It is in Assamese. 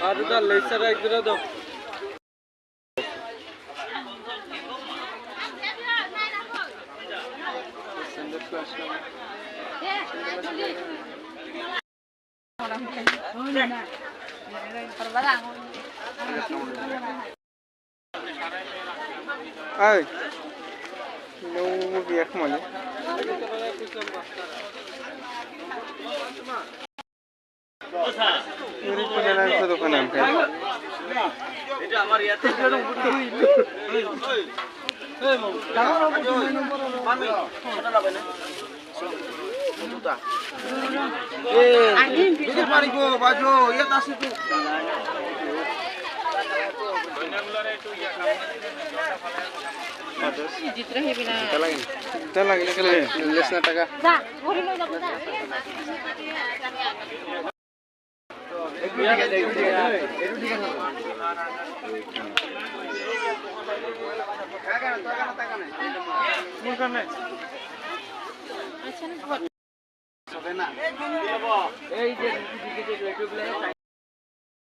আর দা লেসার এক দুটা দাও। Ay, no viajo mal. দোকানে টাকা এই যে।